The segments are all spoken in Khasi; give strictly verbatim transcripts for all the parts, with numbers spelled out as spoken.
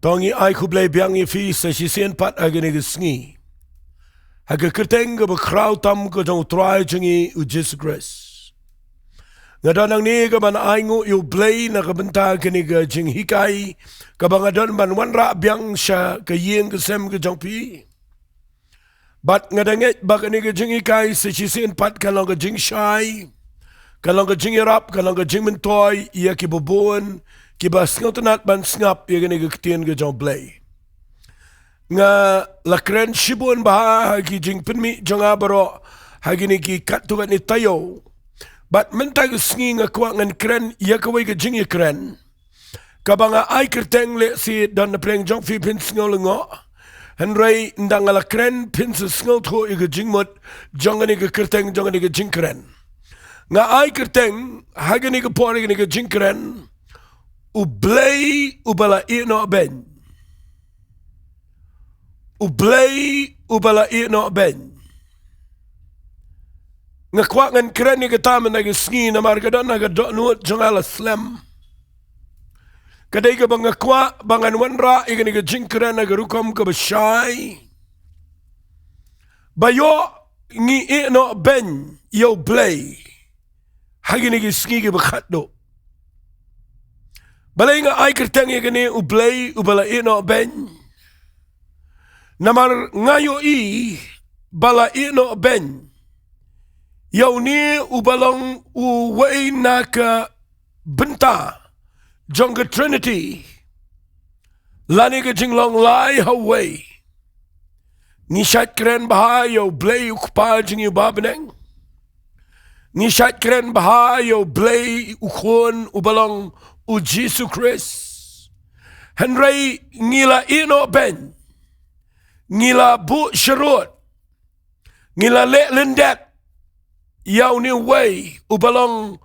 To ngi ai khublei biang ïa phi sa shisien pat ha kane ka sngi, ha ka kyrteng kaba khraw tam ka jong u Trai jong ngi u Jisu Khrist. Nga don hangne kaban ainguh ïa u Blei na ka bynta kane ka jinghikai kaba nga don ban wanrah biang sha ka ïing ka sem ka jong phi. Bad nga da ngeit ba kane ka jinghikai sa shisien pat kan long ka jingshai, kan long ka jingïarap, kan long ka jingmyntoi ïa kiba bun kiba sngewtynnat ban sngap ïa kane ka ktien ka jong u Blei. Nga la kren shibun bha ha ki jingpynmih jong nga baroh ha kine ki katto katne taïew. Bad mynta ka sngi nga kwah ngan kren ïa kawei ka jingïakren kaba nga ai kyrteng, lehse don napdeng jong phi phin sngew lyngngoh, hynrei ynda nga la kren phin sa sngewthuh ïa ka jingmut jong kane ka kyrteng, jong kane ka jingkren. Nga ai kyrteng ha kane ka por, ha kane ka jingkren, U Blei uba la ïeh noh beiñ. U Blei uba la ïeh noh beiñ. Nga kwah ngan kren ïa kata mynta ka sngi namar ka don ha ka dohnud jong nga la slem. Ka dei kaba nga kwah ba ngan wanrah ïa kane ka jingkren ha ka rukom kaba shai, ba ïoh ngi ïeh noh beiñ ïa U Blei ha kine ki sngi kiba khatduh. Balei nga ai kyrteng ïa kane U Blei uba la ïeh noh beiñ? Namar nga ïohi ba la ïeh noh beiñ ïa une uba long uwei na ka bynta jong ka Trinity, lane ka jinglong lai ha uwei. Ngi shait kren bha ïa U Blei U Kpa jong ngi uba ha bneng. Ngi shait kren bha ïa U Blei U Khun uba long U Jisu Khrist. Hynrei ngi la ïeh noh beiñ, ngi la buh sharud, ngi la leh lyndet ïa une uwei uba long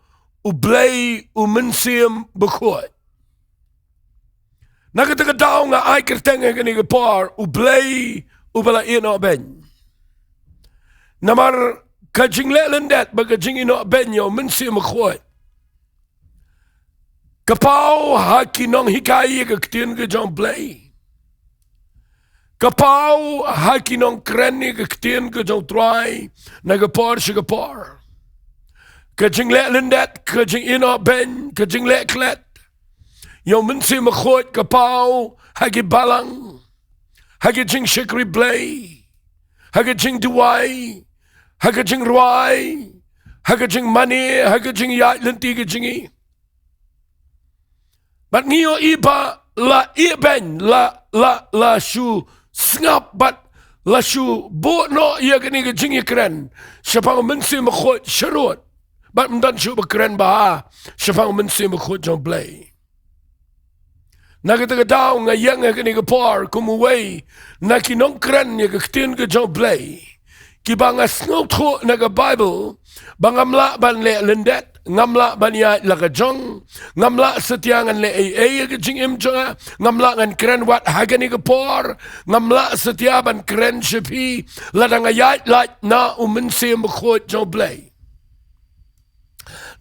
U Blei U Mynsiem Bakhuid. Na kata ka daw nga ai kyrteng ha kane ka por U Blei uba la ïeh noh beiñ. Namar ka jingleh lyndet bad ka jingïeh noh beiñ ïa U Mynsiem Bakhuid ka paw ha ki nonghikai ïa ka ktien ka jong U Blei. Ka paw ha ki nongkren ïa ka ktien ka jong U Trai na ka por sha ka por. Ka jingleh lyndet, ka jingïeh noh beiñ, ka jingleh klet ïa U Mynsiem Bakhuid ka paw ha ki balang, ha ki jingshakri Blei, ha ki jingduwai, ha ki jingrwai, ha ki jingmane, ha ki jingïaid lynti ki jong ngi. Bad ngi ïohi ba la ïeh beiñ, la, la, la shu sngap bad la shu buh noh ïa kane ka jingïakren shaphang U Mynsiem Bakhuid sharud. Bad ym don shuh ba kren bha shaphang U Mynsiem Bakhuid jong U Blei. Na kata ka daw nga ïeng ha kane ka por kum uwei na ki nongkren ïa ka ktien ka jong U Blei kiba nga sngewthuh na ka Baibl ba ngam lah ban leh lyndet, ngam lah ban ïaid la ka jong, ngam lah satia ngan leh ei ei ïa ka jingim jong nga, ngam lah ngan kren wat ha kane ka por, ngam lah satia ban kren sha phi lada nga ïaid lait na U Mynsiem Bakhuid jong U Blei.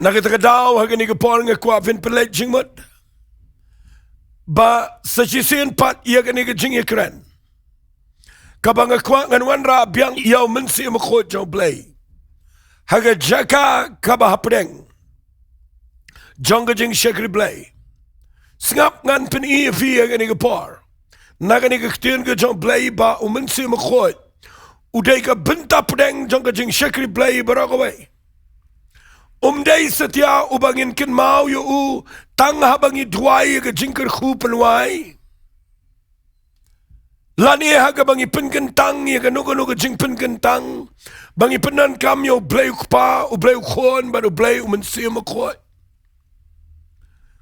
Na kata ka daw ha kane ka por nga kwah phin pynleit jingmut ba sa shisien pat ïa kane ka jingïakren kaba nga kwah ngan wanrah biang ïa U Mynsiem Bakhuid jong U Blei ha ka jaka kaba hapdeng jong ka jingshakri Blei. Sngap, ngan pyni ïa phi ha kane ka por na kane ka ktien ka jong U Blei ba U Mynsiem Bakhuid u dei ka bynta pdeng jong ka jingshakri Blei baroh kawei. Um dei satia uba ngin kynmaw ïa u tang haba ngi duwai ïa ka jingkyrkhu pynwai, lane ha kaba ngi pynkyntang ïa kano kano ka jingpynkyntang, ba ngi pyndonkam ïa U Blei U Kpa, U Blei U Khun bad U Blei U Mynsiem Bakhuid.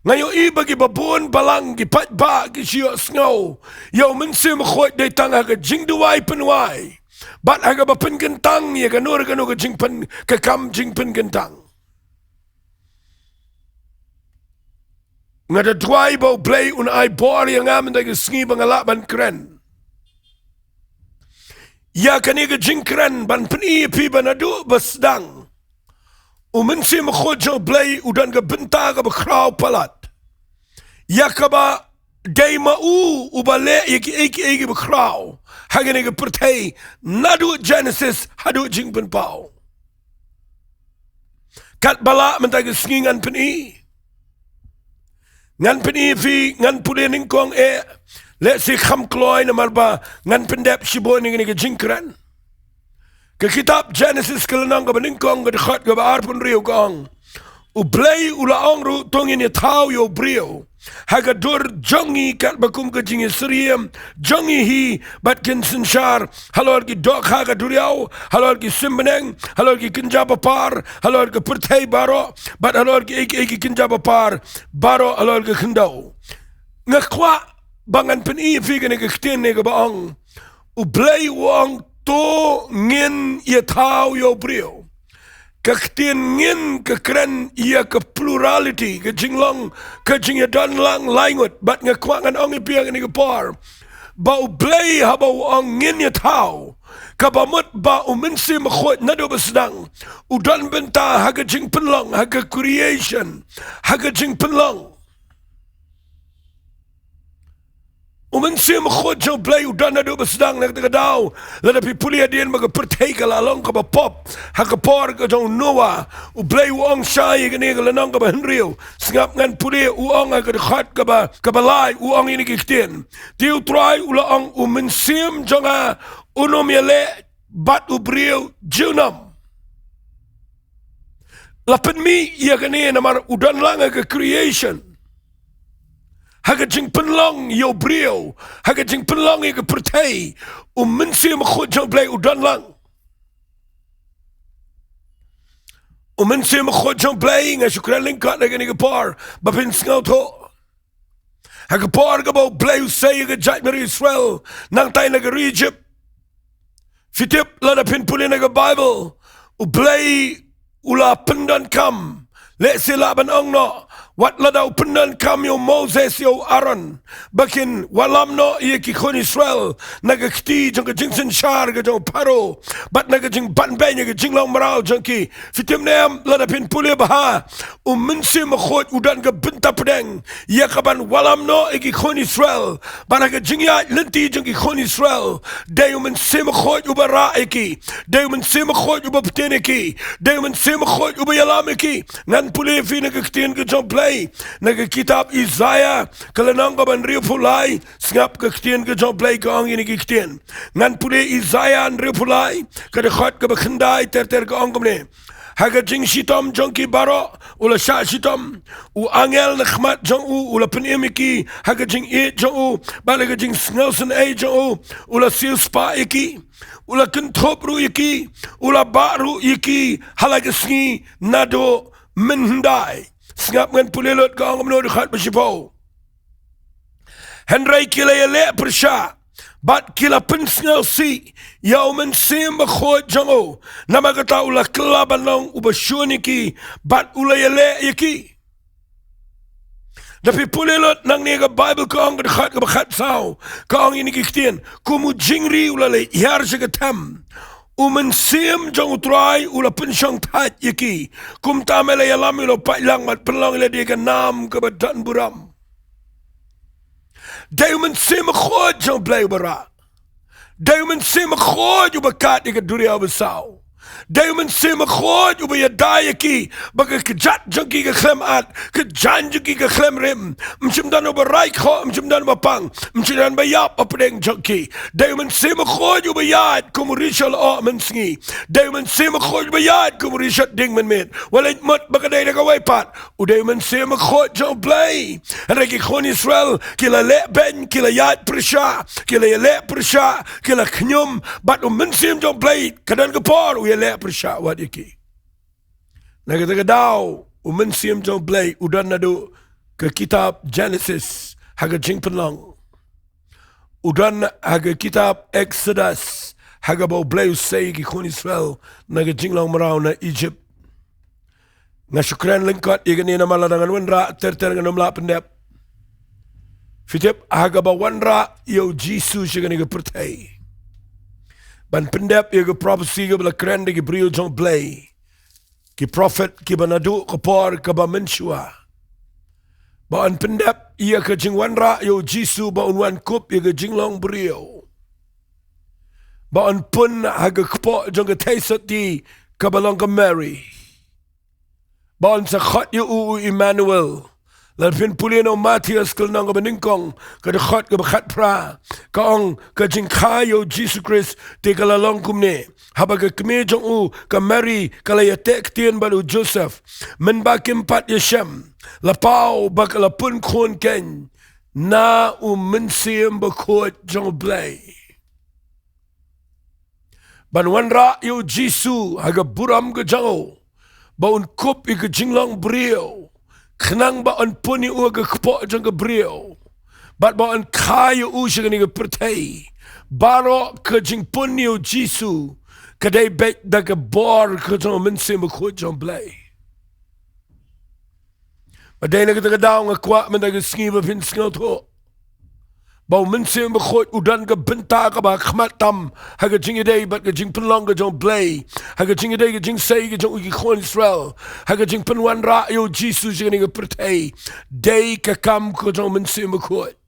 Nga ïohi ba kiba bun balang, ki paidbah, ki shu ïohsngew ïa U Mynsiem Bakhuid dei tang ha ka jingduwai pynwai bad ha kaba pynkyntang ïa kano re kano ka jingpyn, ka kam jingpynkyntang. Nga da duwai ba U Blei un ai bor ïa nga mynta ka sngi ba nga lah ban kren ïa kane ka jingkren, ban pyni ïa phi ba naduh ba sdang U Mynsiem Bakhuid jong U Blei u don ka bynta kaba khraw palat ïa kaba Dei ma u uba leh ïa kiei kiei kiba khraw ha kane ka pyrthei, naduh Genesis haduh Jingpynpaw. Katba lah mynta ka sngi ngan pyni, ngan pyni ïa phi, ngan pule nyngkong eh, lehse kham kloi namar ba ngan pyndep shibun ïa kane ka jingkren. Ka kitab Genesis ka lynnong kaba nyngkong ka dkhot kaba arphew hynriew ka ong, U Blei u la ong ruh, to ngin ïathaw ïa u briew ha ka dur jong ngi katba kum ka jingïasyriem jong ngi hi, bad kin synshar halor ki dohkha ka duriaw, halor ki sim bneng, halor ki kynja ba par, halor ka pyrthei baroh, bad halor kiei kiei ki kynja ba par baroh halor ka khyndew. Nga kwah ba ngan pyni ïa phi kane ka ktien ne kaba ong, U Blei u ong to ngin ïathaw ïa u briew. Ka ktien ngin ka kren ïa ka plurality, ka jinglong, ka jingïadon lang lai ngut, bad nga kwah ngan ong ïa phi ha kane ka por ba U Blei haba u ong ngin ïathaw, kaba mut ba U Mynsiem Bakhuid naduh ba sdang u don bynta ha ka jingpynlong, ha ka creation, ha ka jingpynlong. U Mynsiem Bakhuid jong U Blei u don naduh ba sdang. Na kata ka daw, lada phi pule hadien ba ka pyrthei ka la long kaba pop ha ka por ka jong u Noah, U Blei u ong shai ïa kane ka lynnong kaba hynriew. Sngap ngan pule, u ong ha ka dkhot kaba, kaba lai, u ong ïa kine ki ktien. Te U Trai u la ong, U Mynsiem jong nga un ym ïaleh bad u briew junom. La pynmih ïa kane namar u don lang ha ka creation, ha ka jingpynlong ïa u briew, ha ka jingpynlong ïa ka pyrthei, U Mynsiem Bakhuid jong U Blei u don lang. U Mynsiem Bakhuid jong U Blei, nga shu kren lyngkot ha kane ka por ba phin sngewthuh. Ha ka por kaba U Blei u sei ïa ka jaitbynriew Israel nangtai na ka ri Egypt, phi tip, lada phin pule na ka Baibl, U Blei u la pyndonkam, lehse lah ban ong noh, wat lada u pyndonkam ïa u Moses, ïa u Aaron, ba kin wallam noh ïa ki khun Israel na ka kti jong ka jingsynshar ka jong u Pharaoh, bad na ka jingbanbeiñ ïa ka jinglong mraw jong ki. Phi tip ne em, lada phin pule bha, U Mynsiem Bakhuid u don ka bynta pdeng ïa kaban wallam noh ïa ki khun Israel. Bad ha ka jingïaid lynti jong ki khun Israel, dei U Mynsiem Bakhuid uba rah ïa ki, dei U Mynsiem Bakhuid uba btin ïa ki, dei U Mynsiem Bakhuid uba ïalam ïa ki. Ngan pule ïa phi na ka ktien ka jong U Blei, na ka kitab Isaiah ka lynnong kaba hynriewphew lai. Sngap ka ktien ka jong U Blei ka ong ïa kine ki ktien. Ngan pule Isaiah hynriewphew lai, ka dkhot kaba khyndai ter ter, ka ong kumne: Ha ka jingshitom jong ki baroh u la shah shitom, u angel na khmat jong u u la pynim ïa ki, ha ka jingïeit jong u bad ha ka jingsngewsynei jong u u la siewspah ïa ki, u la kynthup ruh ïa ki, u la bah ruh ïa ki ha la ka sngi naduh mynhyndai. Sngap ngan pule lut, ka ong kumno, dkhot ba shiphew: Hynrei ki la ïaleh pyrshah bad ki la pynsngewsih ïa U Mynsiem Bakhuid jong u, namar kata u la kylla ban long uba shun ïa ki bad u la ïaleh ïa ki. Da phi pule lut nangne ka Baibl, ka ong ka dkhot kaba khatsaw, ka ong ïa kine ki ktien: Kum u jingri u la leit hiar sha ka them, U Mynsiem jong U Trai u la pynshong thait ïa ki. Kumta me la ïalam, u la pait lang bad pynlong ïa lade ka nam kaba don burom. Dei U Mynsiem Bakhuid jong U Blei uba rah. Dei U Mynsiem Bakhuid uba kat ïa ka duriaw basaw. Dei U Mynsiem Bakhuid uba ïada ïa ki ba ka kjat jong ki ka khlem at, ka jaiñ jong ki ka khlem rim. Ym shym don uba rai khoh, ym shym don uba pang, ym shym don ba ïap hapdeng jong ki. Dei U Mynsiem Bakhuid uba ïaid kum u rishot lyoh mynsngi. Dei U Mynsiem Bakhuid uba ïaid kum u rishot dieng mynmiet. Wat leit mut ba ka dei da kawei pat. U dei U Mynsiem Bakhuid jong U Blei. Hynrei ki khun Israel ki la leh beiñ, ki la ïaid pyrshah, ki la ïaleh pyrshah, ki la khñium, bad U Mynsiem jong U Blei ka don ka por u ïaleh pyrshah wat ïa ki. Na kata ka daw, U Mynsiem jong U Blei u don naduh ka kitab Genesis ha ka Jingpynlong. U don ha ka kitab Exodus ha kaba U Blei u sei ïa ki khun Israel na ka jinglong mraw na Egypt. Nga shu kren lyngkot ïa kane namar lada ngan wanrah ter ter ngan ym lah pyndep. Phi tip, ha kaba wanrah ïa U Jisu sha kane ka pyrthei ban pyndep ïa ka prophecy kaba la kren da ki briew jong U Blei, ki prophet kiba naduh ka por kaba mynshuwa, Ba yn pyndep ïa ka jingwanrah ïa u Jisu ba un wan kup ïa ka jinglong briew. Ba yn pun ha ka kpoh jong ka theisotti kaba long ka Mari. Ba yn sa khot ïa u u Emmanuel. Lada phin pule na u Mathaios ka lynnong kaba nyngkong, ka dkhot kaba khatphra, ka ong ka jingkha ïa u Jisu Khrist te ka la long kumne. Haba ka kmie jong u ka Mari ka la ïateh ktien bad u Joseph, mynba kim pat ïashem, la paw ba ka la pun khun keiñ na u Mynsiem Bakhuid jong u Blei. Ban wanrah ïa u Jisu ha ka burom ka jong u, ba un kup ïa ka jinglong briew, khnang ba yn pun ïa u ha ka kpoh jong ka briew, bad ba yn kha ïa u sha kane ka pyrthei. Baroh ka jingpun ïa u Jisu ka dei beit da ka bor ka jong u Mynsiem Bakhuid jong u Blei. Ba dei na kata ka daw nga kwah mynta ka sngi ba phin sngewthuh ba u Mynsiem Bakhuid u don ka bynta kaba khmat tam ha ka jingïadei bad ka jingpynlong ka jong u Blei, ha ka jingïadei ka jingsei ka jong u ki khun Israel, ha ka jingpynwanrah ïa u Jisu sha kane ka pyrthei. Dei ka kam ka jong u Mynsiem Bakhuid.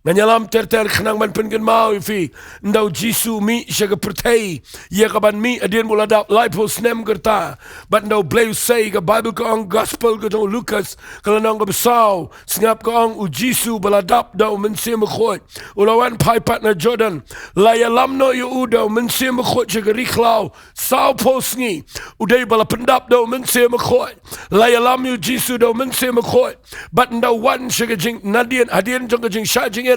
Ngan ïalam ter ter khnang ban pynkynmaw ïa phi. Ynda u Jisu u mih sha ka pyrthei, ïa kaban mih hadien ba u la dap laiphew snem ka rta. Bad ynda u Blei u sei, ka Baibl ka ong, Gospel ka jong u Lukas ka lynnong kaba saw, sngap ka ong, u Jisu ba la dap da u Mynsiem Bakhuid, u la wan phai pat na Jordan. La ïalam noh ïa u da u Mynsiem Bakhuid sha ka ri khlaw sawphew sngi. U dei ba la pyndap da u Mynsiem Bakhuid. La ïalam ïa u Jisu da u Mynsiem Bakhuid. Bad ynda u wan sha ka jing, nadien, hadien jong ka jingshah jingit,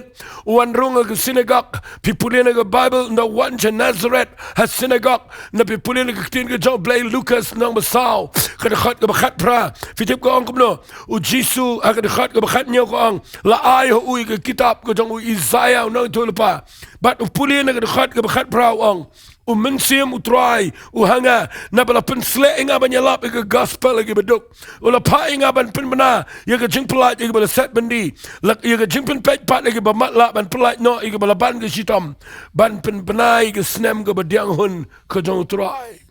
u wan rung ha ka sinagog. Phi pule na ka Baibl, ynda u wan sha Nazareth ha sinagog. Ynda phi pule na ka ktien ka jong u Blei, Lukas lynnong ba saw, ka dkhot kaba khatphra, phi tip ka ong kumno? U Jisu ha ka dkhot kaba khathynñiew ka ong, la ai ha u ïa ka kitab ka jong u Isaïah u nongïathuhlypa. Bad u pule na ka dkhot kaba khatphra, u ong, U Mynsiem u Trai u ha nga, naba la pynsleh ïa nga ban ïalap ïa ka Gospel ïa ki baduk. U la phah ïa nga ban pynbna ïa ka jingpyllait ïa kiba la set byndi, la, ïa ka jingpynpeit pat ïa kiba matlah, ban pyllait noh ïa kiba la ban ka shitom, ban pynbna ïa ka snem kaba diang hun ka jong u Trai.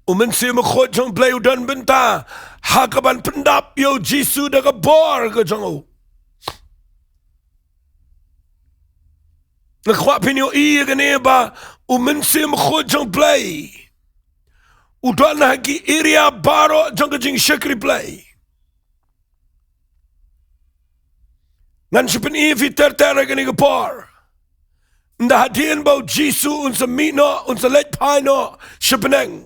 U Mynsiem Bakhuid jong u Blei u don bynta ha kaban pyndap ïa u Jisu da ka bor ka jong u. Nga kwah phin ïohi ïa kane ba u Mynsiem Bakhuid jong u Blei u don ha ki area baroh jong ka jingshakri Blei. Ngan sa pyni ïa phi ter ter ha kane ka por. Ynda hadien ba u Jisu un sa mih noh, un sa leit phai noh sha bneng,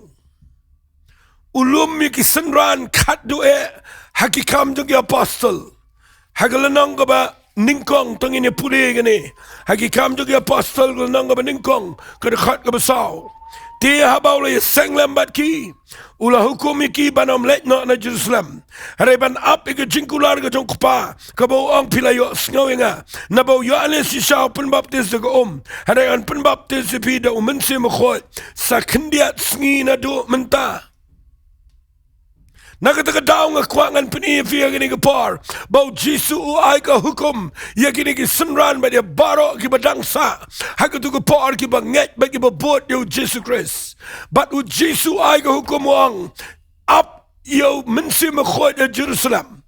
u lum ïa ki synran khatduh eh ha Ki Kam jong ki Apostol. Ha ka lynnong kaba nyngkong, to ngin ïa pule ïa kane. Ha Ki Kam jong ki Apostol ka lynnong kaba nyngkong, ka dkhot kaba saw. Te haba u la ïaseng lem bad ki, u la hukum ïa ki ban ym leit noh na Jerusalem, hynrei ban ap ïa ka jingkular ka jong u Kpa, kaba u ong, phi la ïohsngew ïa nga, naba u Ïoannis shisha u pynbaptis da ka um, hynrei yn pynbaptis ïa phi da u Mynsiem Bakhuid sa khyndiat sngi naduh mynta. Na kata ka daw nga kwah ngan pyni ïa phi ha kane ka por ba u Jisu u ai ka hukum ïa kine ki synran bad ïa baroh kiba dang sah ha katu ka por, kiba ngeit bad kiba bud ïa u Jisu Khrist. Bad u Jisu u ai ka hukum, u ong, ap ïa u Mynsiem Bakhuid ha Jerusalem.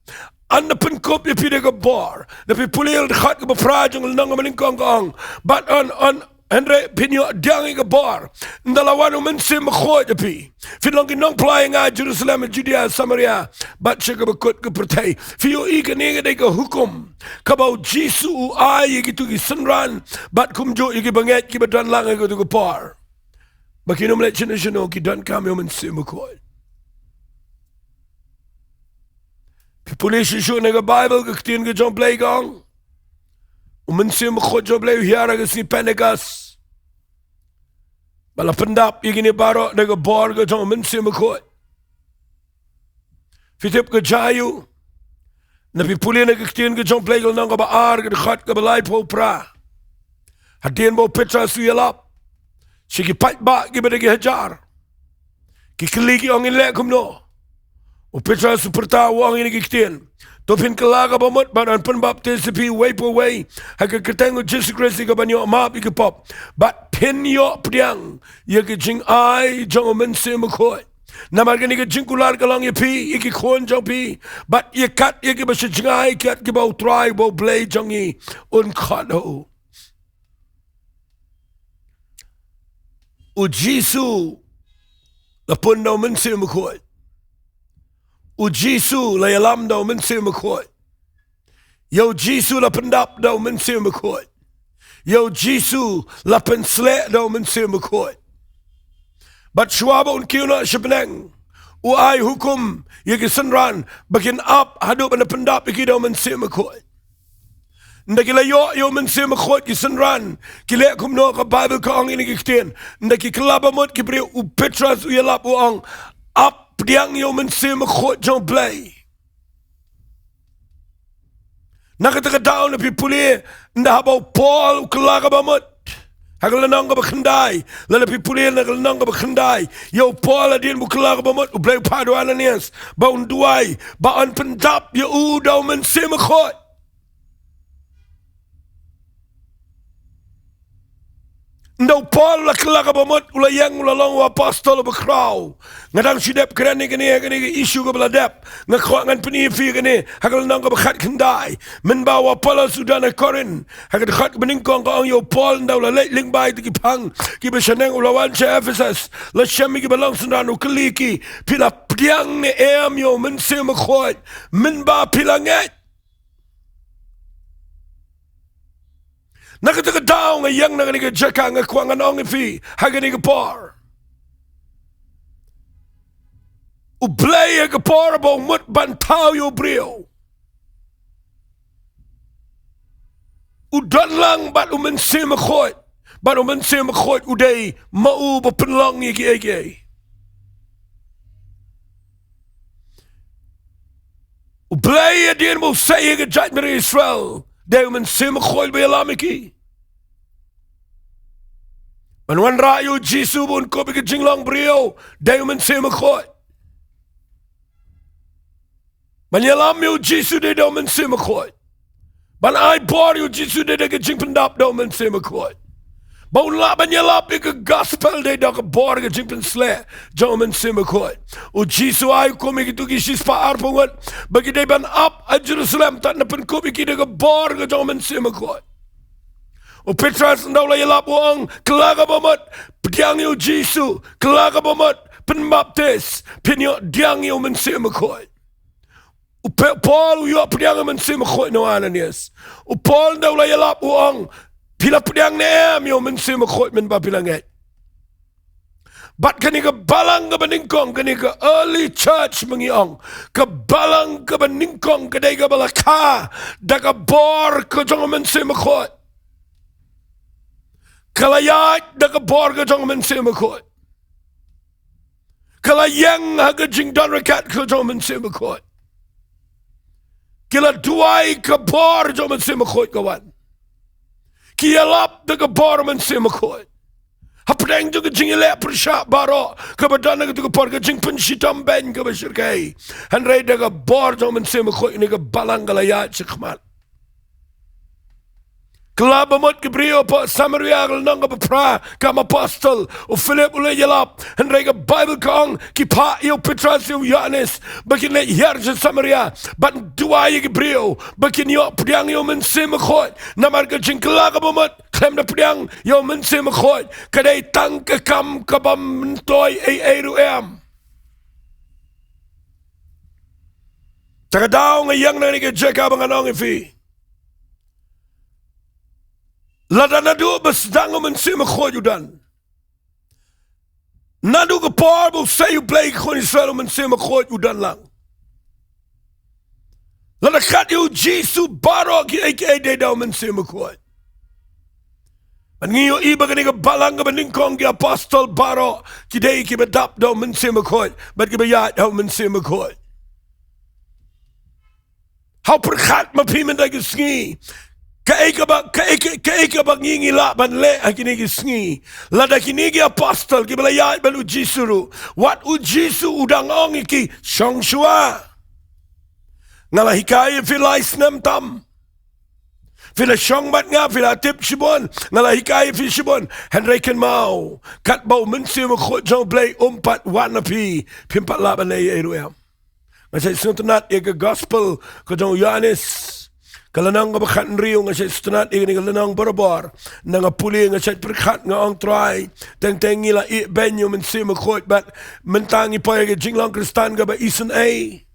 Yn da pynkup ïa phi da ka bor. Lada phi pule dkhot kaba phra jong ka lynnong kaba nyngkong, ka ong, bad yn, yn, hynrei phin ïoh pdiang ïa ka bor ynda la wan u Mynsiem Bakhuid ha phi. Phin long ki nongphla ïa nga ha Jerusalem, ha Judea, Samaria, bad sha kaba kut ka pyrthei. Phi ïohi, kane ka dei ka hukum kaba u Jisu u ai ïa kitu ki synran bad kumjuh ïa kiba ngeit, kiba don lang ha katu ka por, ba kin ym leit shano shano, ki donkam ïa u Mynsiem Bakhuid. Phi pule shuh shuh na ka Baibl, ka ktien ka jong u Blei ka ong, u Mynsiem Bakhuid jong u Blei u hiar ha ka sngi Pentekost, ba la pyndap ïa kine baroh da ka bor ka jong u Mynsiem Bakhuid. Phi tip ka jia aïu? Lada phi pule na ka ktien ka jong u Blei ka lynnong kaba ar, ka dkhot kaba laiphew phra. Hadien ba u Petros u ïalap sha ki paidbah kiba da ki hajar, ki kylli ki ong, ngin leh kumno? U Petros u pyrta, u ong ïa kine ki ktien, to phin kylla ka bamut bad yn pynbaptis ïa phi uwei pa uwei ha ka kyrteng u Jisu Khrist ïa kaban ïoh map ïa ki pop, bad phin ïoh pdiang ïa ka jingai jong u Mynsiem Bakhuid. Namar kane ka jingkular ka long ïa phi, ïa ki khun jong phi, bad ïa kat ïa kiba sha jngai, kat kiba U Trai, ba U Blei jong ngi un khot ha u. U Jisu la pun da U Mynsiem Bakhuid. U Jisu la ïalam da U Mynsiem Bakhuid. Ïa U Jisu la pyndap da U Mynsiem Bakhuid. Ïa U Jisu la pynsleh da U Mynsiem Bakhuid. Bad shuwa ba un kiew noh sha bneng, u ai hukum ïa ki synran ba kin ap haduh ban da pyndap ïa ki da U Mynsiem Bakhuid. Ynda ki la ïoh ïa U Mynsiem Bakhuid ki synran, ki leh kumno? Ka Baibl ka ong ïa kine ki ktien. Ynda ki kylla bamut ki briew, u Petros u ïalap u ong, ap pdiang ïa U Mynsiem Bakhuid jong U Blei. Na kata ka daw, lada phi pule, ynda haba u Paul u kylla ka bamut ha ka lynnong kaba khyndai, lada phi pule na ka lynnong kaba khyndai, ïa u Paul hadien ba u kylla ka bamut, U Blei u phah da u Ananias ba un duwai ba yn pyndap ïa u da U Mynsiem Bakhuid. Ynda u Paul u la kylla ka bamut, u la ïeng, u la long u apostol uba khraw. Nga dang shu dep kren ïa kane, kane ka issue kaba la dep. Nga kwah ngan pyni ïa phi kane ha ka lynnong kaba khatkhyndai. Mynba u Apollos u don ha Korinth, ha ka dkhot kaba nyngkong ka ong ïa u Paul, ynda u la leit lyngba ïa ki phang kiba shaneng, u la wan sha Ephesus, la shem ïa kiba long synran, u kylli ki, phi la pdiang ne em ïa U Mynsiem Bakhuid mynba phi la ngeit? Na kata ka daw nga ïeng na kane ka jaka, nga kwah ngan ong ïa phi ha kane ka por, U Blei ha ka por ba u mut ban thaw ïa u briew, u don lang bad U Mynsiem Bakhuid. Bad U Mynsiem Bakhuid u dei ma u ba pynlong ïa kiei kiei. U Blei hadien ba u sei ïa ka jaitbynriew Israel, dei U Mynsiem Bakhuid ba ïalam ïa ki. Ban wanrah ïa U Jisu ba un kup ïa ka jinglong briew, dei U Mynsiem Bakhuid. Ban ïalam ïa U Jisu dei da U Mynsiem Bakhuid. Ban ai bor ïa U Jisu dei da ka jingpyndap da U Mynsiem Bakhuid. Ba un lah ban ïalap ïa ka gospel dei da ka bor, ka jingpynsleh jong U Mynsiem Bakhuid. U Jisu u ai hukum ïa kito ki shispah arphew ngut ba ki dei ban ap ha Jerusalem, tad nda pynkup ïa ki da ka bor ka jong U Mynsiem Bakhuid. U Petros ynda u la ïalap u ong, kylla ka bamut, pdiang ïa U Jisu, kylla ka bamut, pynbaptis, phin ïoh pdiang ïa U Mynsiem Bakhuid. U Pe-, Paul u ïoh pdiang ïa U Mynsiem Bakhuid na u Ananias. U Paul ynda u la ïalap u ong, phi la pdiang ne em ïa U Mynsiem Bakhuid mynba phi la ngeit? Bad kane ka balang kaba nyngkong, kane ka early church ma ngi ong, ka balang kaba nyngkong ka dei kaba la kha da ka bor ka jong U Mynsiem Bakhuid. Ka la ïaid da ka bor ka jong U Mynsiem Bakhuid. Ka la ïeng ha ka jingdon ryngkat ka jong U Mynsiem Bakhuid. Ki la duwai, ka bor jong U Mynsiem Bakhuid ka wan. Ki ïalap da ka bor U Mynsiem Bakhuid. Hapdeng jong ka jingïaleh pyrshah baroh kaba don ha kato ka por, ka jingpynshitom beiñ kaba shyrkhei, hynrei da ka bor jong U Mynsiem Bakhuid kane ka balang ka la ïaid shakhmat. Kylla bamut ki briew hapoh Samaria, ka lynnong kaba phra, Kam Apostol, u Philip u la ïalap, hynrei ka Baibl ka ong, ki phah ïa u Petros ïa u Ïoannis ba kin leit hiar sha Samaria ban duwai ïa ki briew ba kin ïoh pdiang ïa U Mynsiem Bakhuid. Namar ka jingkylla ka bamut khlem da pdiang ïa U Mynsiem Bakhuid ka dei tang ka kam kaba myntoi ei ei ruh em. Ta ka daw nga ïeng na kane ka jaka ba ngan ong ïa phi, lada naduh ba sdang U Mynsiem Bakhuid u don, naduh ka por ba u sei U Blei ïa ki khun Israel, U Mynsiem Bakhuid u don lang. Lada kat ïa U Jisu baroh kiei kiei dei da U Mynsiem Bakhuid. Bad ngi ïohi ba kane ka balang kaba nyngkong, ki apostol baroh ki dei kiba dap da U Mynsiem Bakhuid bad kiba ïaid ha U Mynsiem Bakhuid. Hau pyrkhat ma phi mynta ka sngi, kaei kaba, kaei, kaei, kaei kaba ngi, ngi lah ban leh ha kine ki sngi. Lada kine ki apostol kiba la ïaid bad U Jisu ruh, wat U Jisu u dang ong ïa ki, shong shuwa. Nga la hikai ïa phi lai snem tam. Phi la shong bad nga, phi la tip shibun, nga la hikai ïa phi shibun. Hynrei kynmaw, katba u Mynsiem Bakhuid jong U Blei um pat wan ha phi, phim pat lah ban leh ei ruh em. Nga shait sngewtynnat ïa ka gospel ka jong u Ïoannis, ka lynnong kaba khathynriew, nga shait sngewtynnat ïa kane ka lynnong barabor. Nga pule, nga shait pyrkhat, nga ong, Trai, teng teng ngi la ïeh beiñ ïa u Mynsiem Bakhuid, bad mynta ngi poi ha ka jinglong Khristan kaba isynei.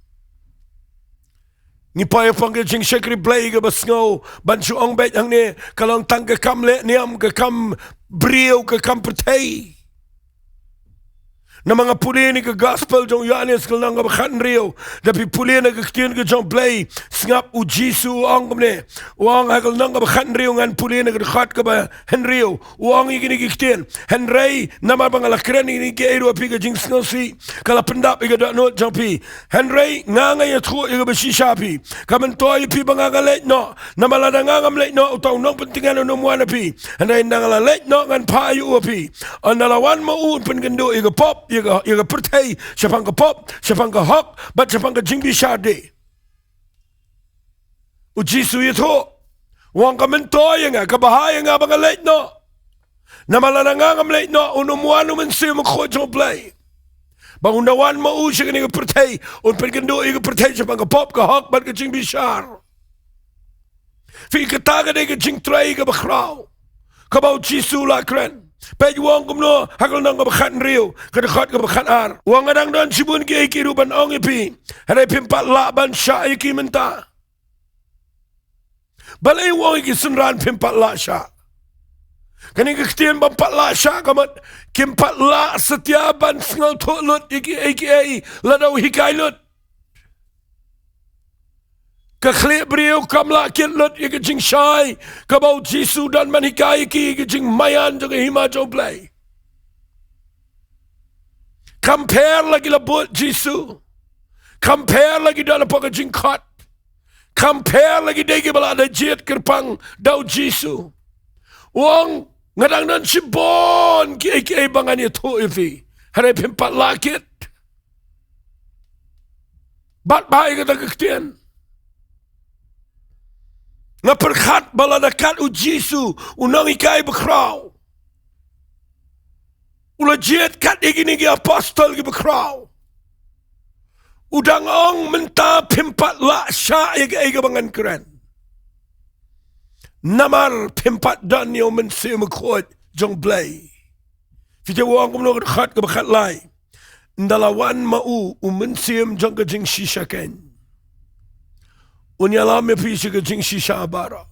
Ngi poi ha ka jingshakri Blei kaba sngew ban shu ong beit hangne ka long tang ka kam leh niam, ka kam briew, ka kam pyrthei. Namar nga pule ïa kane ka gospel jong u Ïoannis ka lynnong kaba khathynriew, da phi pule na ka ktien ka jong U Blei, sngap, u Jisu u ong kumne. U ong ha ka lynnong kaba khathynriew, ngan pule na ka dkhot kaba hynriew. U ong ïa kine ki ktien: Hynrei namar ba nga la kren ïa kine kiei ruh ha phi, ka jingsngewsih ka la pyndap ïa ka dohnud jong phi. Hynrei nga, nga ïathuh ïa kaba shisha ha phi, ka myntoi ïa phi ba nga, nga leit noh. Namar lada nga ngam leit noh, uta u Nongpyntngen un ym wan ha phi. Hynrei ynda nga la leit noh, ngan phah ïa u ha phi. Ynda la wan ma u, un pynkynduh ïa ka pop, ïa ka, ïa ka pyrthei shaphang ka pop, shaphang ka hok, bad shaphang ka jingbishar de. U Jisu u ïathuh, u ong, ka myntoi ïa nga, ka bha ïa nga ba nga leit noh. Namar lada nga ngam leit noh, un ym wan u Mynsiem Bakhuid jong U Blei. Ba ynda wan ma u sha kane ka pyrthei, un pynkynduh ïa ka pyrthei shaphang ka pop, ka hok, bad ka jingbishar. Phi, kata ka dei ka jingtrei kaba khraw kaba u Jisu u la kren. Peit u ong kumno ha ka lynnong kaba khathynriew, ka dkhot kaba khatar. U ong, nga dang don shibun kiei kiei ruh ban ong ïa phi, hynrei phim pat lah ban shah ïa ki mynta. Balei u ong ïa ki synran phim pat lah shah? Kane ka ktien phim pat lah shah ka mut kim pat lah satia ban sngewthuh lut ïa kiei kiei lada u hikai lut. Ka khlieh briew kam lah kit lut ïa ka jingshai kaba u Jisu u don ban hikai ïa ki, ïa ka jingmaïan jong ka hima jong U Blei. Kam pher la ki la bud Jisu. Kam pher la ki don hapoh ka jingkhot. Kam pher la ki dei kiba la da jied kyrpang da u Jisu. U ong, nga dang don shibun kiei kiei ba ngan ïathuh ïa phi, hynrei phim pat lah kit. Bad bha ïa kata ka ktien. Nga pyrkhat ba lada kat u Jisu, u nonghikai bakhraw, u la jied kat ïa kine ki apostol kiba khraw, u dang ong, mynta phim pat lah shah ïa kaei kaba ngan kren, namar phim pat don ïa u Mynsiem Bakhuid jong U Blei. Phi tip u ong kumno ha ka dkhot kaba khatlai? Ynda la wan ma u, u Mynsiem jong ka jingshisha keiñ, un ïalam ïa phi sha ka jingshisha baroh.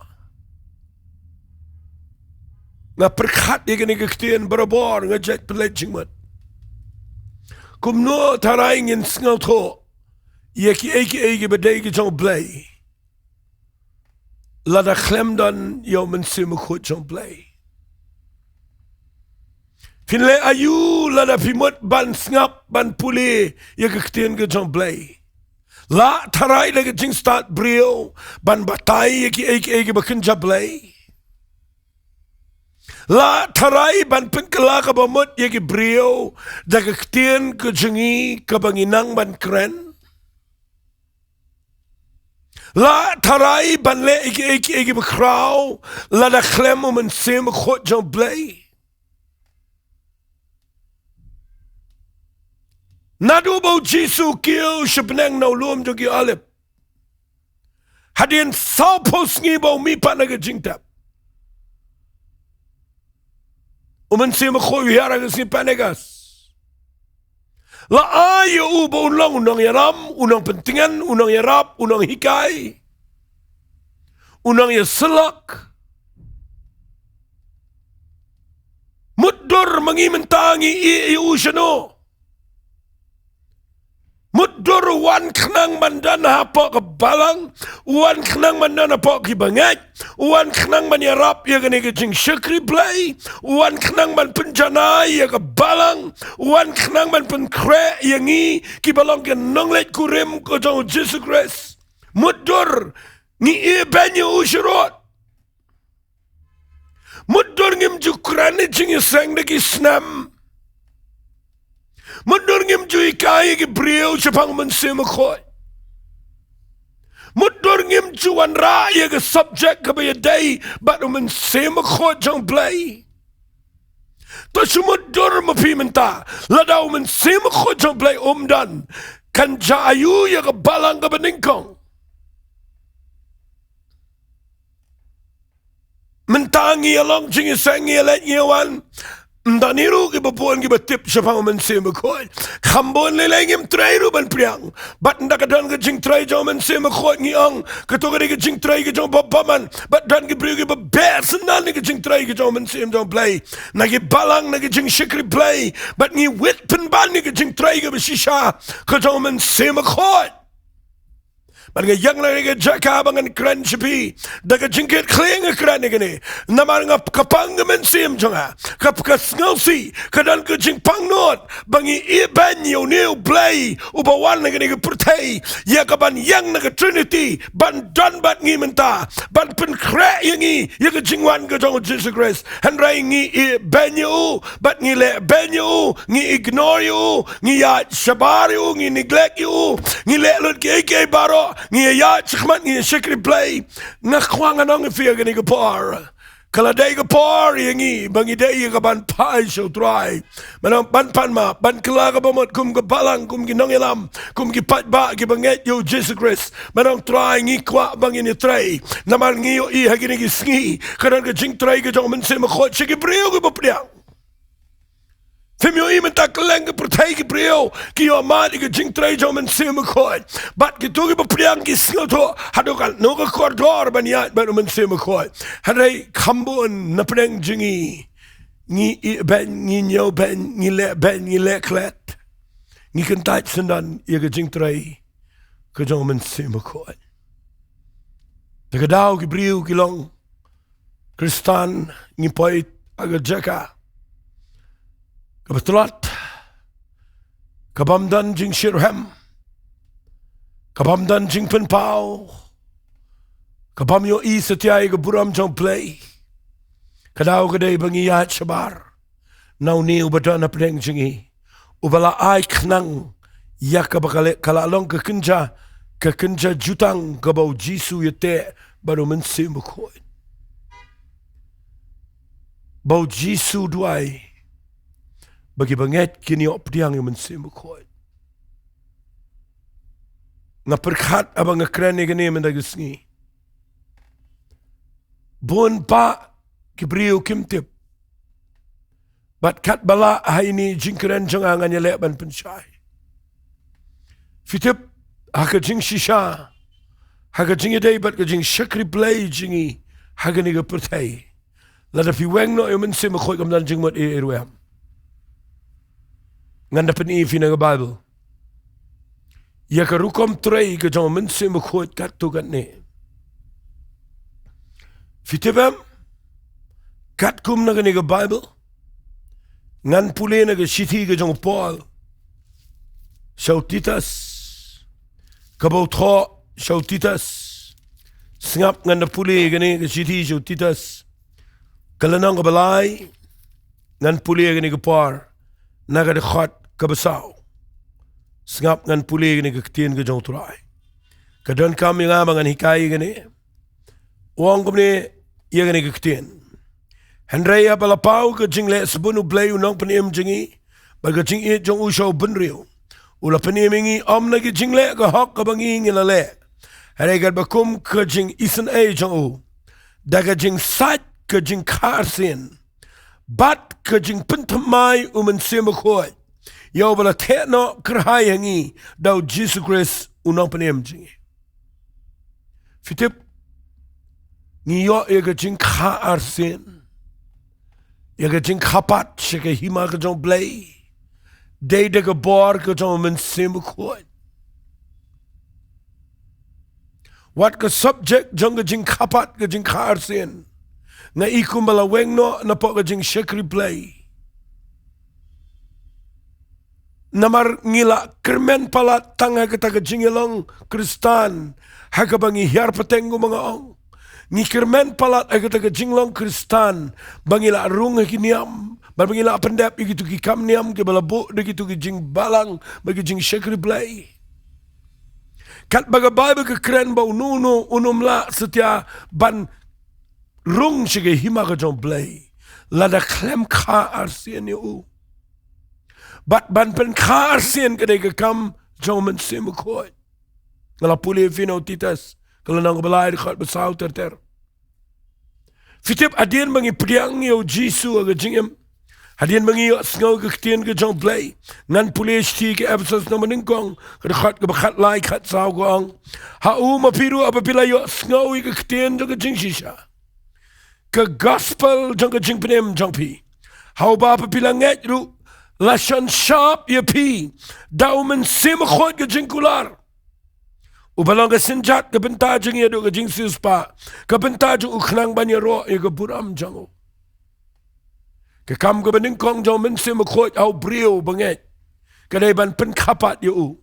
Nga pyrkhat ïa kane ka ktien barabor, nga jait pynleit jingmut. Kumno tharai ngin sngewthuh ïa kiei kiei kiba dei ki jong U Blei lada khlem don ïa u Mynsiem Bakhuid jong U Blei? Phin leh aïu lada phi mut ban sngap, ban pule ïa ka ktien ka jong U Blei? Lah tharai da ka jingstad briew ban batai ïa kiei kiei kiba kynja Blei? Lah tharai ban pynkylla kaba mut ïa ki briew da ka ktien ka jong ngi kaba ngi nang ban kren? Lah tharai ban leh ïa kiei kiei kiba khraw lada khlem u Mynsiem Bakhuid jong U Blei? Naduh ba u Jisu u kiew sha bneng na u lum jong ki Olib, hadien sawphew sngi ba u mih pat na ka jingtep, u Mynsiem Bakhuid u hiar ha ka sngi Pentekost. La ai ïa u ba un long u nongïalam, u nongpyntngen, u nongïarap, u nonghikai, u nongïasyllok. Mutdur ma ngi mynta ngi ïeh ïa u shano? Mutdur u wan khnang ban don hapoh ka balang, u wan khnang ban don hapoh ki bangeit, u wan khnang ban ïarap ïa kane ka jingshakri Blei, u wan khnang ban pynjanai ïa ka balang, u wan khnang ban pynkhreh ïa ngi kiba long ki nongleit kurim ka jong u Jisu Khrist. Mutdur ngi ïeh beiñ ïa u sharud. Mutdur ngim ju kren ïa ka jingïaseng da ki snem. Mutdur ngim ju hikai ïa ki briew shaphang u Mynsiem Bakhuid. Mutdur ngim ju wanrah ïa ka subject kaba ïadei bad u Mynsiem Bakhuid jong Blei. To shu mutdur ma phi mynta, lada u Mynsiem Bakhuid jong Blei um don, kan jia aiu ïa ka balang kaba nyngkong? Mynta ngi ïa long jingïaseng, ngi ïa leit ngi ïa wan. Ym don hi ruh kiba bun kiba tip shaphang u Mynsiem Bakhuid. Kham bun lei lei ngim trei ruh ban pdiang. Bad ynda ka don ka jingtrei jong u Mynsiem Bakhuid ngi ong, kato ka dei ka jingtrei ka jong u bymman. Bad don ki briew kiba beh syndon ïa ka jingtrei ka jong u Mynsiem jong Blei, na ki balang, na ki jingshakri Blei. Bad ngi wit pynban ïa ka jingtrei kaba shisha ka jong u Mynsiem Bakhuid. Bad nga ïeng na kane ka jaka ba ngan kren sha phi da ka jingkitkhlieh, nga kren ïa kane namar nga, ka pang ka mynsiem jong nga, ka, ka sngewsih, ka don ka jingpang nud ba ngi ibeiñ ïa une u Blei uba wan na kane ka pyrthei, ïa kaban ïeng na ka Trinity, ban don bad ngi mynta, ban pynkhreh ïa ngi ïa ka jingwan ka jong u Jisu Khrist. Hynrei ngi ibeiñ ïa u, bad ngi lehbeiñ ïa u, ngi ignore ïa u, ngi ïaid shabar ïa u, ngi neglect ïa u, ngi leh lut kiei kiei baroh, ngi ïaid shakhmat, ngi shakri Blei. Nga kwah ngan ong ïa phi ha kane ka por, ka la dei ka por ïa ngi ba ngi dei ïa kaban phai sha u Trai. Ban ong, ban pan map, ban kylla kaba mut kum ka balang, kum ki nongïalam, kum ki paidbah kiba ngeit ïa u Jisu Khrist. Ban ong, Trai, ngi kwah ba ngin ïatrei. Namar ngi ïohi ha kine ki sngi ka don ka jingtrei ka jong u Mynsiem Bakhuid sha ki briew kiba pdiang. Phim ïohi mynta kylleng ka pyrthei ki briew ki ïohmad ïa ka jingtrei jong u Mynsiem Bakhuid. Bad kito kiba pdiang ki sngewthuh haduh katno ka kordor ban ïaid bad u Mynsiem Bakhuid. Hynrei kham bun na pdeng jong ngi, ngi ibeiñ, ngi ñiewbeiñ, ngi lehbeiñ, ngi leh klet. Ngi kyntait syndon ïa ka jingtrei ka jong u Mynsiem Bakhuid. Te ka daw ki briew ki long Khristan, ngi poi ha ka jaka kaba tlot, ka bym don jingshitrhem, ka bym don jingpynpaw, ka bym ïohi satia ïa ka burom jong u Blei. Ka daw ka dei ba ngi ïaid shabar na une uba don hapdeng jong ngi, uba la ai khnang ïa kaba ka la, ka la long ka kynja, ka kynja jutang kaba u Jisu u ïateh bad u Mynsiem Bakhuid. Ba u Jisu u duwai ba kiba ngeit kin ïoh pdiang ïa u Mynsiem Bakhuid. Nga pyrkhat haba nga kren ïa kane mynta ka sngi. Bun bah ki briew kim tip. Bad katba lah ha ine i jingkren jong nga, ngan ïaleh ban pynshai. Phi tip, ha ka jingshisha, ha ka jingïadei bad ka jingshakri Blei jong ngi ha kane ka pyrthei, lada phi weng noh ïa u Mynsiem Bakhuid kam don jingmut ei ei ruh em. Ngan da pyni ïa phi na ka Baibl ïa ka rukom trei ka jong u Mynsiem Bakhuid katto katne. Phi tip em, katkum na kane ka Baibl, ngan pule na ka shithi ka jong u Paul sha u Titus, kaba u thoh sha u Titus. Sngap, ngan da pule kane ka shithi sha u Titus, ka lynnong kaba lai. Ngan pule kane ka por na ka dkhot kaba saw. Sngap, ngan pule kane ka ktien ka jong u Trai. Ka donkam ïa nga ba ngan hikai ïa kane. U ong kumne ïa kane ka ktien: Hynrei haba la paw ka jingleh sbun u Blei u Nongpynim jong ngi bad ka jingïeit jong u sha u bynriew, u la pynim ïa ngi ym na ki jingleh ka hok kaba ngi ngi la leh, hynrei katba kum ka jingisynei jong u, da ka jingsait ka jingkha arsien bad ka jingpynthymmai u Mynsiem Bakhuid, ïa uba la theh noh kyrhai ha ngi da u Jisu Khrist u Nongpynim jong ngi. Phi tip, ngi ïoh ïa ka jingkha arsien, ïa ka jingkha pat sha ka hima ka jong u Blei, dei da ka bor ka jong u Mynsiem Bakhuid. Wat ka subject jong ka jingkha pat, ka jingkha arsien, nga i kumba la weng noh napoh ka jingshakri Blei. Namar ngi la kyrmen palat tang ha kata ka jingïalong Khristan, ha kaba ngi hiar pateng kumba nga ong. Ngi kyrmen palat ha kata ka jinglong Khristan ba ngi la rung ha ki niam, ba ngi la pyndep ïa kito ki kam niam kiba la buh da kito ki jingbalang bad ki jingshakri Blei. Katba ka Baibl ka kren ba uno uno un ym lah satia ban rung sha ka hima ka jong U Blei lada khlem kha arsien ïa u. Bad ban pynkha arsien ka dei ka kam jong U Mynsiem Bakhuid. Nga la pule ïa phi na u Titus ka lynnong kaba lai, dkhot ba saw ter ter. Phi tip, hadien ba ngi pdiang ïa u Jisu ha ka jingim, hadien ba ngi ïohsngew ïa ka ktien ka jong U Blei, ngan pule shithi ki Ephesos lynnong banyngkong, ka dkhot kaba khatlai, khatsaw, ka ong: Ha u ma phi ruh haba phi la ïohsngew ïa ka ktien jong ka jingshisha, ka gospel jong ka jingpynim jong phi, ha uba haba phi la ngeit ruh, la shon shap ïa phi da U Mynsiem Bakhuid ka jingkular, uba long ka synjat ka bynta jong ngi haduh ka jingsiewspah, ka bynta jong u khnang ban ïaroh ïa ka burom jong u. Ka kam kaba nyngkong jong U Mynsiem Bakhuid ha u briew bangeit ka dei ban pynkhapat ïa u.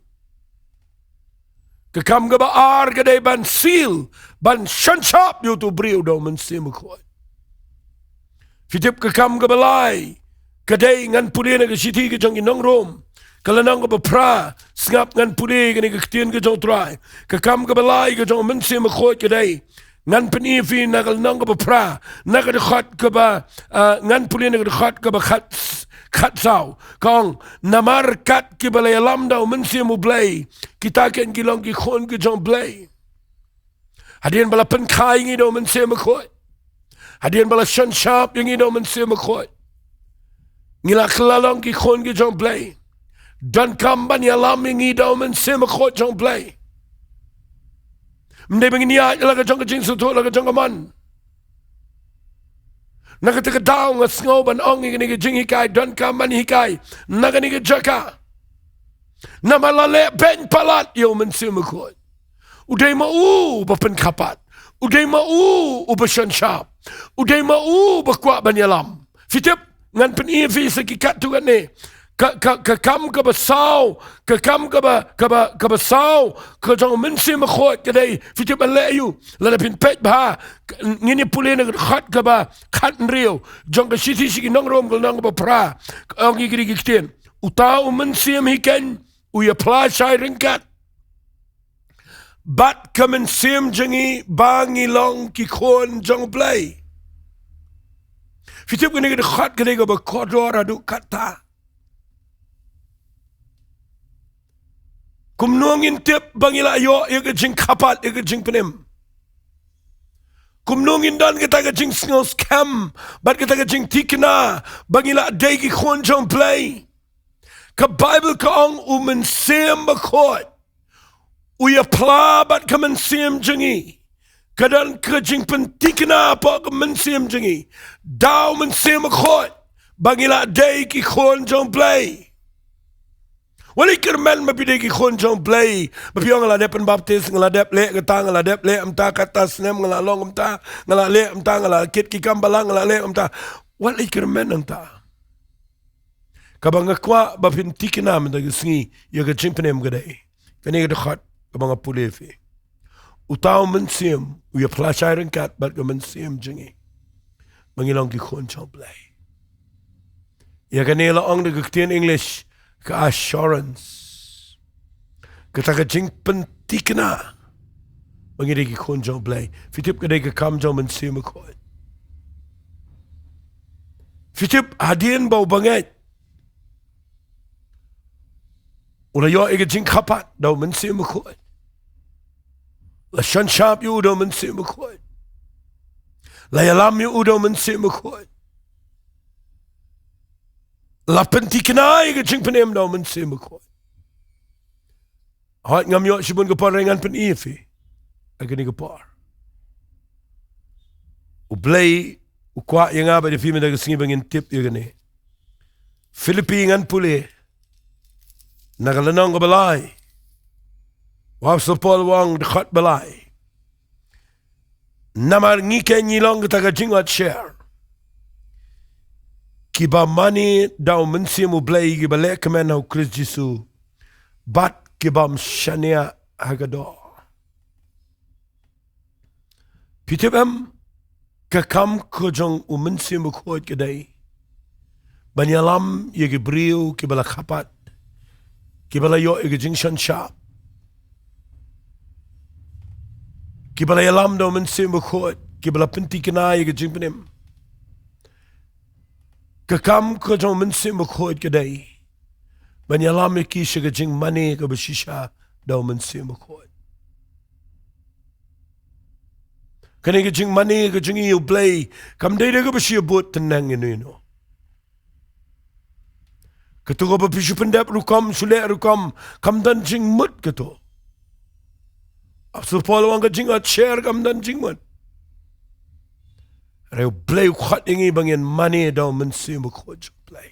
Ka kam kaba ar ka dei ban seal, ban shon shap ïa uto u briew da U Mynsiem Bakhuid. Phi tip, ka kam kaba lai ka dei, ngan pule na ka shithi ka jong ki nong Rom, ka lynnong kaba phra. Sngap, ngan pule kane ka ktien ka jong U Trai. Ka kam kaba lai ka jong U Mynsiem Bakhuid ka dei, ngan pyni ïa phi na ka lynnong kaba phra, na ka dkhot kaba, ah, ngan pule na ka dkhot kaba khat, khatsaw, ka ong: Namar kat kiba la ïalam da U Mynsiem U Blei, kita ken ki long ki khun ki jong U Blei. Hadien ba la pynkha ïa ngi da U Mynsiem Bakhuid, hadien ba la shon shap ïa ngi da U Mynsiem Bakhuid, ngi la kylla long ki khun ki jong U Blei. Donkam ban ïalam ïa ngi da U Mynsiem Bakhuid jong U Blei. Ym dei ba ngin ïaid la ka jong ka jingsngewthuh, la ka jong ka mon. Na kata ka daw nga sngew ban ong ïa kane ka jinghikai, donkam ban hikai na kane ka jaka. Namar la leh beiñ palat ïa U Mynsiem Bakhuid. U dei ma u ba pynkhapat. U dei ma u uba shon shap. U dei ma u ba kwah ban ïalam. Phi tip, ngan pyni ïa phi sa ki katto katne. Ka, ka, ka kam kaba saw, ka kam kaba, kaba, kaba saw ka jong U Mynsiem Bakhuid ka dei, phi tip, ban leh ïa u. Lada phin peit bha, ngin ïa pule na ka dkhot kaba khathynriew jong ka shithi sha ki nong Rom, ka lynnong kaba phra, ka ong ïa kine ki ktien: Uta U Mynsiem hi ken u ïaphla shai ryngkat bad ka mynsiem jong ngi ba ngi long ki khun jong U Blei. Phi tip, kane ka dkhot ka dei kaba kordor haduh katta. Kumno ngin tip ba ngi la ïoh ïa ka jingkhapat, ïa ka jingpynim? Kumno ngin don kata ka jingsngew skhem bad kata ka jingthikna ba ngi la dei ki khun jong U Blei? Ka Baibl ka ong U Mynsiem Bakhuid u ïaphla bad ka mynsiem jong ngi. Ka don ka jingpynthikna hapoh ka mynsiem jong ngi da U Mynsiem Bakhuid ba ngi la dei ki khun jong U Blei. Wat leh kyrmen ba phi dei ki khun jong U Blei, ba phi ong: Nga la dep pynbaptis, nga la dep leh kata, nga la dep leh mynta, kata snem nga la long mynta, nga la leh mynta, nga la kit ki kam balang, nga la leh mynta. Wat leh kyrmen nangta. Kaba nga kwah ba phin thikna mynta ka sngi ïa ka jingpynim ka dei kane ka dkhot kaba nga pule ïa phi. Uta U Mynsiem u ïaphla shai ryngkat bad ka mynsiem jong ngi ba ngi long ki khun jong U Blei. Ïa kane la ong da ka ktien English ka assurance. Kata ka jingpynthikna ba ngi dei ki khun jong U Blei. Phi tip, ka dei ka kam jong U Mynsiem Bakhuid. Phi tip, hadien ba u bangeit u la ïoh ïa ka jingkhapat da U Mynsiem Bakhuid, la shon shap ïa u da U Mynsiem Bakhuid, la ïalam ïa u da U Mynsiem Bakhuid, la pynthikna ïa ka jingpynim da U Mynsiem Bakhuid. Hooid, ngam ïoh shibun ka por, ngan pyni ïa phi ha kane ka por. U Blei u kwah ïa nga bad ïa phi mynta ka sngi ba ngin tip ïa kane. Philippi ngan pule na ka lynnong kaba lai. U Apostol Paul u ong, dkhot ba lai: Namar ngi ken ngi long kata ka jingotsher, kiba mane da U Mynsiem U Blei, kiba leh kmen ha U Khrist Jisu, bad kibym shaniah ha ka doh. Phi tip em, ka kam ka jong U Mynsiem Bakhuid ka dei ban ïalam ïa ki briew kiba la khapat, kiba la ïoh ïa ka jingshon shap. Kiba la ïalam da u Mynsiem Bakhuid, kiba la pyntikna ïa ka jingpynim. Ka kam ka jong u Mynsiem Bakhuid ka dei ban ïalam ïa ki sha ka jingmane kaba shisha da u Mynsiem Bakhuid. Kane ka jingmane ka jong ngi ïa u Blei kam dei da kaba shu bud tyneng ïa uno uno. Kato kaba phi shu pyndep rukom, shu leh rukom, kam don jingmut kato. Apostol Paul u ong ka jingïohsher kam don jingmut. Hynrei u Blei u khot ïa ngi ba ngin mane da u Mynsiem Bakhuid jong u Blei.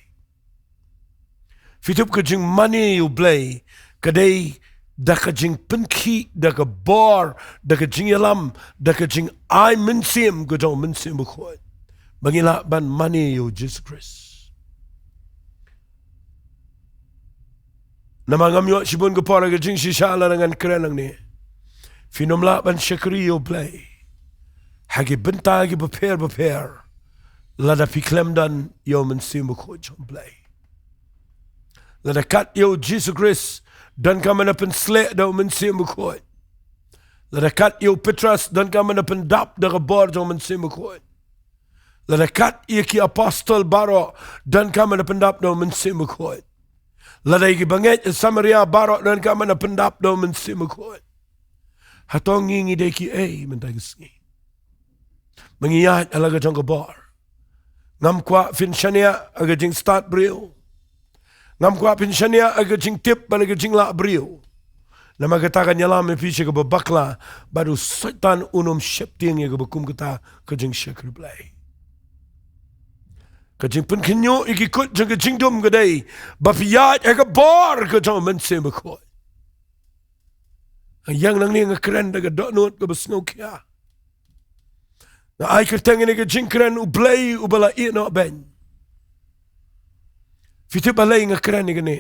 Phi tip, ka jingmane ïa u Blei ka dei da ka jingpynkhih, da ka bor, da ka jingïalam, da ka jingai mynsiem ka jong u Mynsiem Bakhuid ba ngi lah ban mane ïa u Jisu Khrist. Namar ngam ïoh shibun ka por ha ka jingshisha lada ngan kren nangne. Phin ym lah ban shakri ïa u Blei ha ki bynta kiba pher bapher lada phi khlem don ïa u Mynsiem Bakhuid jong u Blei. Lada kat ïa u Jisu Khrist donkam ban da pynsleh da u Mynsiem Bakhuid. Lada kat ïa u Petros donkam ban da pyndap da ka bor jong u Mynsiem Bakhuid. Lada kat ïa ki apostol baroh donkam ban da pyndap da u Mynsiem Bakhuid. Lada ïa ki bangeit Samaria baroh donkam ban da pyndap da u Mynsiem Bakhuid. Hato ngi ngi dei kiei mynta ka sngi? Ba ngi ïaid ha la ka jong ka bor. Ngam kwah phin shaniah ha ka jingstad briew. Ngam kwah phin shaniah ha ka jingtip bad ha ka jinglah briew. Namar kata kan ïalam ïa phi sha kaba bakla, bad u Soitan un ym sheptieng ïa kaba kum kata ka jingshakri Blei. Ka jingpynkhynñiuh ïa ki kut jong ka jingdum ka dei ba phi ïaid ha ka bor ka jong u Mynsiem Bakhuid. Ïa nga nangne nga kren da ka dohnud kaba sngewkhia. Nga ai kyrteng ïa kane ka jingkren U Blei uba la ïehnoh beiñ. Phi tip balei nga kren ïa kane?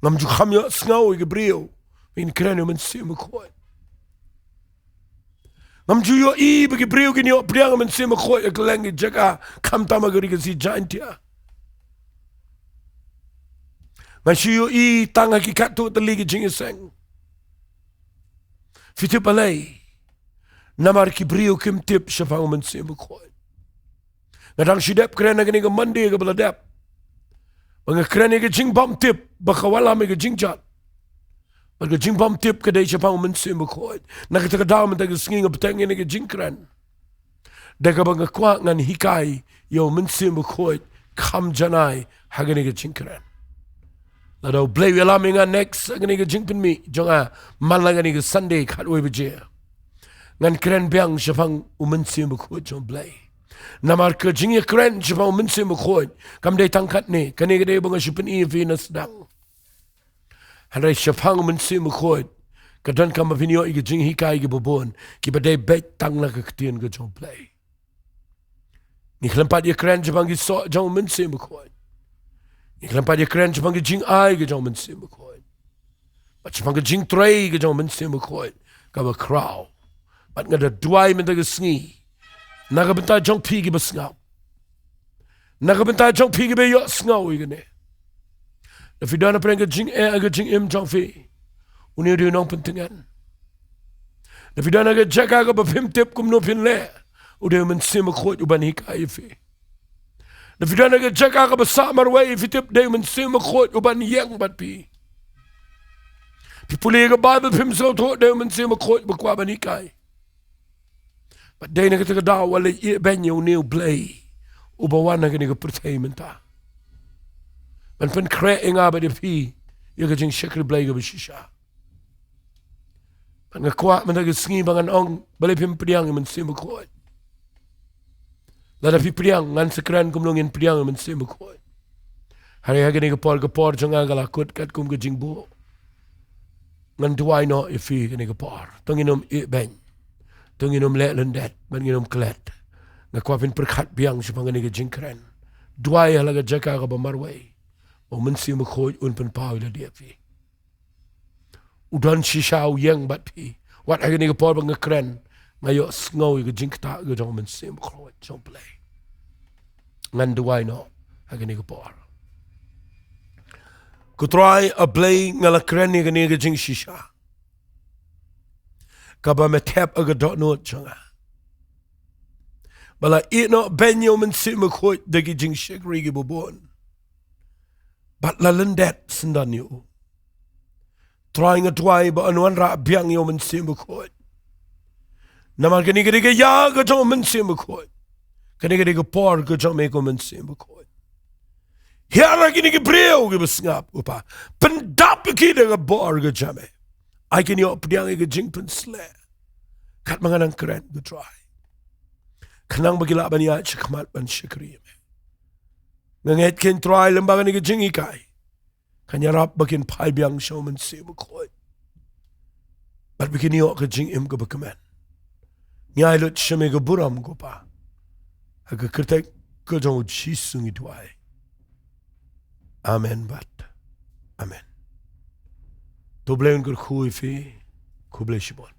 Ngam ju kham ïohsngew ïa ki briew ba kin kren ïa u Mynsiem Bakhuid. Ngam ju ïohi ba ki briew kin ïoh pdiang ïa u Mynsiem Bakhuid ha kylleng ki jaka, khamtam ha ka ri Khasi Jaiñtia. Nga shu ïohi tang ha ki katto katne ki jingïaseng. Phi tip balei? Namar ki briew kim tip shaphang u Mynsiem Bakhuid. Nga dang shu dep kren ha kane ka Monday kaba la dep ba nga kren ïa ka jingbymtip ba ka wallam ïa ka jingjot. Bad ka jingbymtip ka dei shaphang u Mynsiem Bakhuid. Na kata ka daw mynta ka sngi nga bteng ïa kane ka jingkren da kaba nga kwah ngan hikai ïa u Mynsiem Bakhuid kham janai ha kane ka jingkren. Lada U Blei u ïalam ïa nga next ha kane ka jingpynmih jong nga man la kane ka Sunday khatwei baje, ngan kren biang shaphang u Mynsiem Bakhuid jong U Blei. Namar ka jingïakren shaphang u Mynsiem Bakhuid kam dei tang katne, kane ka dei ba nga shu pyni ïa phi na sdang. Hynrei shaphang u Mynsiem Bakhuid ka donkam ba phin ïoh ïa ki jinghikai kiba bun kiba dei beit tang na ka ktien ka jong U Blei. Ngi khlem pat ïakren shaphang ki soh jong u Mynsiem Bakhuid. Ngi khlem pat ïakren shaphang ki jingai ka jong u Mynsiem Bakhuid. Bad shaphang ka jingtrei ka jong u Mynsiem Bakhuid kaba khraw. Bad nga da duwai mynta ka sngi na ka bynta jong phi kiba sngap, na ka bynta jong phi kiba ïohsngew ïa kane. Lada phi don hapdeng ka jingeh, ka jingim jong phi, une u dei u nongpyntngen. Lada phi don ha ka jaka kaba phim tip kumno phin leh, u dei u Mynsiem Bakhuid uban hikai ïa phi. Lada phi don ha ka jaka kaba sah marwei, phi tip, dei u Mynsiem Bakhuid uban ïeng bad phi. Phi pule ïa ka Baibl phim sngewthuh, dei u Mynsiem Bakhuid uba kwah ban hikai. Bad dei na kata ka daw wat leit ïehbeiñ ïa une U Blei uba wan ha kane ka pyrthei mynta ban pynkhreh ïa nga bad ïa phi ïa ka jingshakri Blei kaba shisha. Bad nga kwah mynta ka sngi ba ngan ong, balei phim pdiang ïa u Mynsiem Bakhuid? Lada phi pdiang, ngan sa kren kumno ngin pdiang ïa u Mynsiem Bakhuid. Hynrei ha kane ka por, ka por jong nga ka la kut katkum ka jingbuh. Ngan duwai noh ïa phi kane ka por. To ngin ym ïehbeiñ, to ngin ym leh lyndet bad ngin ym klet. Nga kwah phin pyrkhat biang shaphang kane ka jingkren. Duwai ha la ka jaka kaba marwei ba u Mynsiem Bakhuid un pynpaw ïa lade ïa phi. U don shisha, u ïeng bad phi. Wat ha kane ka por ba nga kren, nga ïohsngew ïa ka jingktah ka jong u Mynsiem Bakhuid jong U Blei. Ngan duwai noh ha kane ka por. Ko Trai, A Blei, nga la kren ïa kane ka jingshisha. kaba me thep ha ka dohnud jong nga. Ba la ïehnoh beiñ ïa u Mynsiem Bakhuid da ki jingshakri kiba bun. Bad la lyndet syndon ïa u. Trai, nga duwai ba un wanrah biang ïa u Mynsiem Bakhuid. Namar kane ka dei ka ïa ka jong u Mynsiem Bakhuid. Kane ka dei ka bor ka jong me ko Mynsiem Bakhuid. Hiar ïa kine ki briew kiba sngap, ko Pa. Pyndap ïa ki da ka bor ka jong me. Ai kin ïoh pdiang ïa ka jingpynshlur. Katba nga nang kren, ko Trai. Khnang ba ki lah ban ïaid shakhmat ban shakri ïa me. Nga ngeit kein Trai, lem bad kane ka jinghikai, kan ïarap ba kin phai biang sha u Mynsiem Bakhuid. Bad ba kin ïoh ka jingim kaba kmen. Ngi ai lut sha me ka burom, ko Pa. Ha ka kyrteng ka jong u Jisu ngi duwai. Amen bad amen. To U Blei un kyrkhu ïa phi. Khublei shibun.